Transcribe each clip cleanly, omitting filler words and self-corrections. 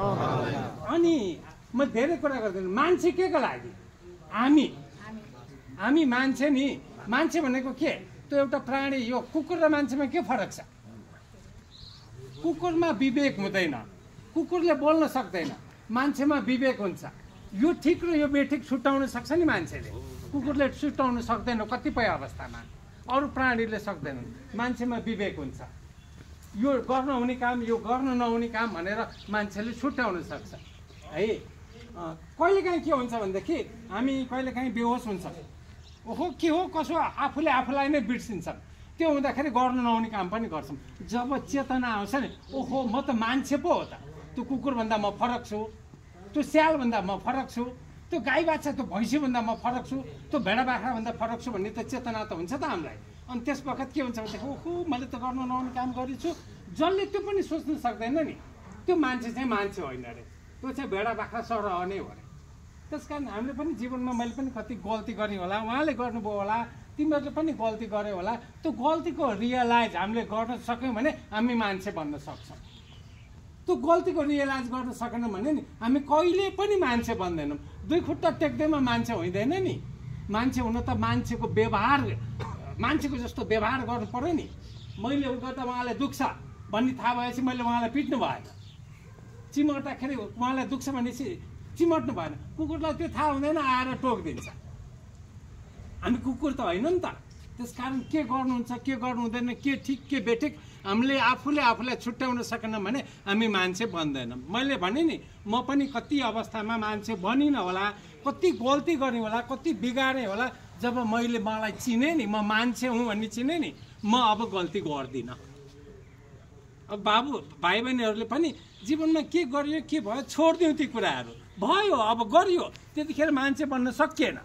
अनि म धेरै कुरा गर्दैन। मान्छे के को लागि? हामी मान्छे नि, मान्छे भनेको के? त्यो एउटा प्राणी। यो कुकुर र मान्छेमा के फरक छ? कुकुरमा विवेक हुँदैन, कुकुरले बोल्न सक्दैन, मान्छेमा विवेक हुन्छ। यो ठिक र यो बेठिक छुट्याउन सक्छ नि मान्छेले, कुकुरले छुट्याउन सक्दैन कतिपय अवस्थामा, अरू प्राणीले सक्दैनन्। मान्छेमा विवेक हुन्छ, यो गर्न हुने काम, यो गर्न नहुने काम भनेर मान्छेले छुट्याउन सक्छ है। कहिलेकाहीँ के हुन्छ भनेदेखि हामी कहिलेकाहीँ बेहोस हुन्छ, ओहो के हो कसो, आफूले आफूलाई नै बिर्सिन्छन्। त्यो हुँदाखेरि गर्न नहुने काम पनि गर्छौँ। जब चेतना आउँछ नि, ओहो म त मान्छे पो हो त, त्यो कुकुरभन्दा म फरक छु, त्यो स्यालभन्दा म फरक छु, त्यो गाई बाछा त्यो भैँसीभन्दा म फरक छु, त्यो भेडा बाख्राभन्दा फरक छु भन्ने त चेतना त हुन्छ त हामीलाई। अनि त्यस बखत के हुन्छ भनेदेखि ओहो मैले त गर्न नहुने काम गरेछु, जसले त्यो पनि सोच्नु सक्दैन नि। त्यो मान्छे चाहिँ मान्छे होइन अरे, त्यो चाहिँ भेडा बाख्रा सरह नै हो अरे। त्यस कारण हामीले पनि जीवनमा मैले पनि कति गल्ती गरेँ होला, उहाँले गर्नुभयो होला, तिमीहरूले पनि गल्ती गऱ्यो होला। त्यो गल्तीको रियलाइज हामीले गर्न सक्यौँ भने हामी मान्छे बन्न सक्छौँ। त्यो गल्तीको रियलाइज गर्न सकेन भने नि हामी कहिले पनि मान्छे बन्दैनौँ। दुई खुट्टा टेक्दैमा मान्छे हुँदैन नि। मान्छे हुन त मान्छेको व्यवहार, मान्छेको जस्तो व्यवहार गर्नु पर्यो नि। मैले उ गर्दा उहाँलाई दुख्छ भन्ने थाहा भएपछि मैले उहाँलाई पिट्नु भएन, चिमट्दाखेरि उहाँलाई दुख्छ भनेपछि चिमट्नु भएन। कुकुरलाई त्यो थाहा हुँदैन, आएर टोकिदिन्छ। हामी कुकुर त होइन नि त। त्यस कारण के गर्नुहुन्छ के गर्नु हुँदैन, के ठिक के बेठिक हामीले आफूलाई छुट्याउन सकेन भने हामी मान्छे बन्दैनौँ। मैले भने नि म पनि कति अवस्थामा मान्छे बनिनँ होला, कति गल्ती गरेँ होला, कति बिगारेँ होला। जब मैले मलाई चिने नि, म मान्छे हुँ भन्ने चिने नि, म अब गल्ती गर्दिनँ। अब भाइ बहिनीहरूले पनि जीवनमा के गरियो के भयो छोडिदिउँ ती कुराहरू, भयो अब गरियो, त्यतिखेर मान्छे बन्न सकिएन।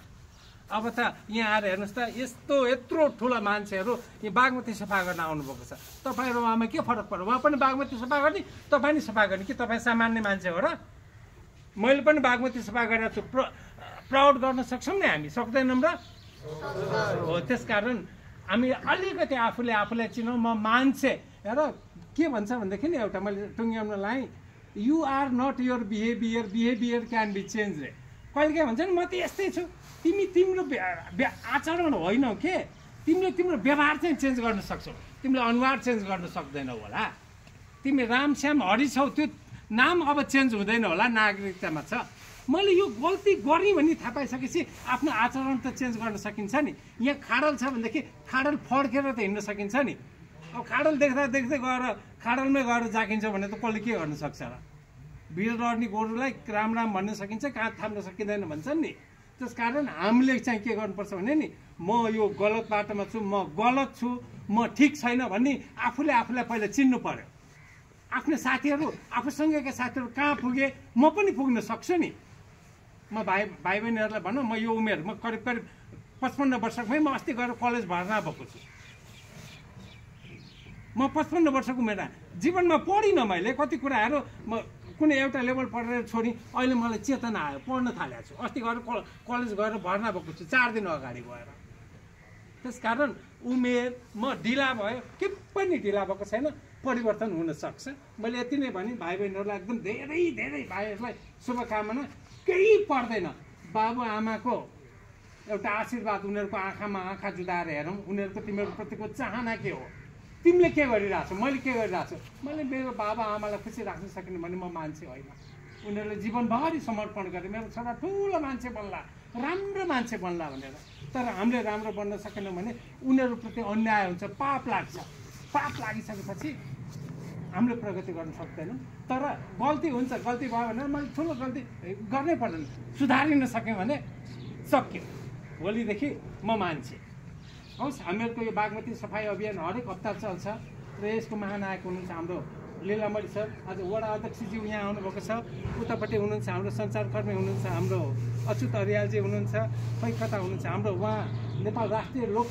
अब त यहाँ आएर हेर्नुहोस् त, यत्रो ठुला मान्छेहरू यहाँ बागमती सफा गर्न आउनुभएको छ। तपाईँ र उहाँमा के फरक पर्यो? उहाँ पनि बागमती सफा गर्ने, तपाईँ नि सफा गर्ने कि तपाईँ सामान्य मान्छे हो र? मैले पनि बागमती सफा गरेर छु, प्राउड गर्न सक्छौँ नि हामी, सक्दैनौँ र? हो, त्यस कारण हामी अलिकति आफूलाई चिनौँ, म मान्छे। हेर के भन्छ भनेदेखि नि, एउटा मैले टुङ्ग्याउन लाएँ, you are not your behaviour can be change रे। कहिलेकाहीँ भन्छ नि म त यस्तै छु, तिम्रो आचरण होइनौ के, तिम्रो व्यवहार चाहिँ चेन्ज गर्न सक्छौ, तिमीले अनुहार चेन्ज गर्न सक्दैनौ होला। तिमी रामश्याम हरि छौ, त्यो नाम अब चेन्ज हुँदैन होला, नागरिकतामा छ। मैले यो गल्ती गरेँ भन्ने थाहा पाइसकेपछि आफ्नो आचरण त चेन्ज गर्न सकिन्छ नि। यहाँ खाडल छ भनेदेखि खाडल फड्केर त हिँड्न सकिन्छ नि। अब खाडल देख्दै गएर खाडलमै गएर जाकिन्छ भने त कसले के गर्न सक्छ र? भिड लड्ने गोरुलाई राम राम भन्न सकिन्छ, काँध थाम्न सकिँदैन भन्छन् नि। त्यस कारण हामीले चाहिँ के गर्नुपर्छ भने नि, म यो गलत बाटोमा छु, म गलत छु, म ठिक छैन भन्ने आफूलाई पहिला चिन्नु पर्यो। आफ्नो साथीहरू, आफूसँगका साथीहरू कहाँ पुगे म पनि पुग्न सक्छु नि। म भाइ बहिनीहरूलाई भनौँ, म यो उमेर, म करिब 55 वर्षमै म अस्ति गएर कलेज भर्ना भएको छु। म 55 वर्षको उमेर, जीवनमा पढिनँ मैले कति कुराहरू, म कुनै एउटा लेभल पढेर छोडेँ, अहिले मलाई चेतना आयो, पढ्न थालेको छु। अस्ति गएर कलेज गएर भर्ना भएको छु 4 दिन अगाडि गएर। त्यस कारण उमेर, म ढिला भयो, के पनि ढिला भएको छैन, परिवर्तन हुनसक्छ। मैले यति नै भने भाइ बहिनीहरूलाई एकदम धेरै भाइहरूलाई शुभकामना। केही पर्दैन, बाबु आमाको एउटा आशीर्वाद, उनीहरूको आँखामा आँखा जुदाएर हेरौँ, उनीहरूको तिमीहरूप्रतिको चाहना के हो, तिमीले के गरिरहेछौ, मैले के गरिरहेको छु। मैले मेरो बाबा आमालाई खुसी राख्न सकिनँ भने म मान्छे होइन। उनीहरूले जीवनभरि समर्पण गरे, मेरो छोरा ठुलो मान्छे बन्ला, राम्रो मान्छे बन्ला भनेर। तर हामीले राम्रो बन्न सकेनौँ भने उनीहरूप्रति अन्याय हुन्छ, पाप लाग्छ। पाप लागिसकेपछि हामीले प्रगति गर्न सक्दैनौँ। तर गल्ती हुन्छ, गल्ती भयो भने मैले ठुलो गल्ती गर्नै पर्दैन, सुधारिन सक्यो भने सक्यो। भोलिदेखि म मान्छे। हवस्, हामीहरूको यो बागमती सफाइ अभियान हरेक हप्ता चल्छ र यसको महानायक हुनुहुन्छ हाम्रो लीलामणि सर। आज वडा अध्यक्षज्यू यहाँ आउनुभएको छ, उतापट्टि हुनुहुन्छ हाम्रो सञ्चारकर्मी हुनुहुन्छ हाम्रो अच्युत अरियालजी हुनुहुन्छ, खै कता हुनुहुन्छ हाम्रो उहाँ नेपाल राष्ट्रिय लोक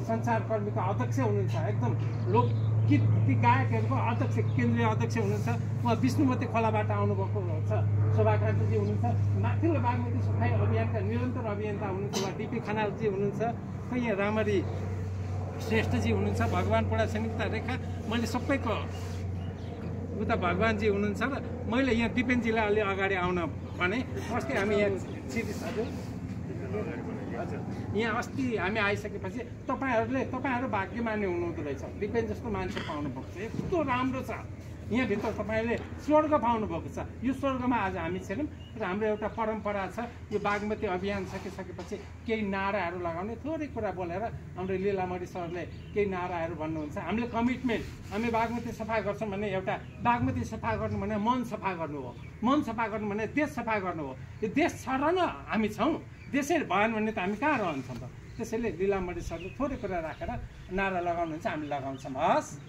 सञ्चारकर्मीको अध्यक्ष हुनुहुन्छ, एकदम लोकगीत गायकहरूको अध्यक्ष, केन्द्रीय अध्यक्ष हुनुहुन्छ। उहाँ विष्णुमती खोलाबाट आउनुभएको छ, शोभाकान्तजी हुनुहुन्छ। माथिल्लो बागमती सफाइ अभियानका निरन्तर अभियन्ता हुनुहुन्छ उहाँ डिपी खनालजी हुनुहुन्छ, खै यहाँ रामरी श्रेष्ठजी हुनुहुन्छ, भगवान पुरा संयुक्त रेखा। मैले सबैको उता भगवान्जी हुनुहुन्छ र मैले यहाँ दिपेनजीलाई अलि अगाडि आउन भने अस्ति हामी यहाँ यहाँ अस्ति हामी आइसकेपछि तपाईँहरू भाग्यमानी हुनुहुँदो रहेछ। दिपेन जस्तो मान्छे पाउनु भएको छ, यस्तो राम्रो छ यहाँभित्र, तपाईँले स्वर्ग पाउनु भएको छ। यो स्वर्गमा आज हामी छैनौँ र हाम्रो एउटा परम्परा छ। यो बागमती अभियान सकिसकेपछि केही नाराहरू लगाउने, थोरै कुरा बोलेर हाम्रो लीलामणि सरले केही नाराहरू भन्नुहुन्छ। हामीले कमिटमेन्ट, हामी बागमती सफा गर्छौँ भने एउटा बागमती सफा गर्नु भने मन सफा गर्नु हो, मन सफा गर्नु भने देश सफा गर्नु हो। यो देश छ र न हामी छौँ, देशै भएन भने त हामी कहाँ रहन्छौँ त। त्यसैले लीलामणि सरले थोरै कुरा राखेर नारा लगाउनुहुन्छ, हामी लगाउँछौँ। हस्।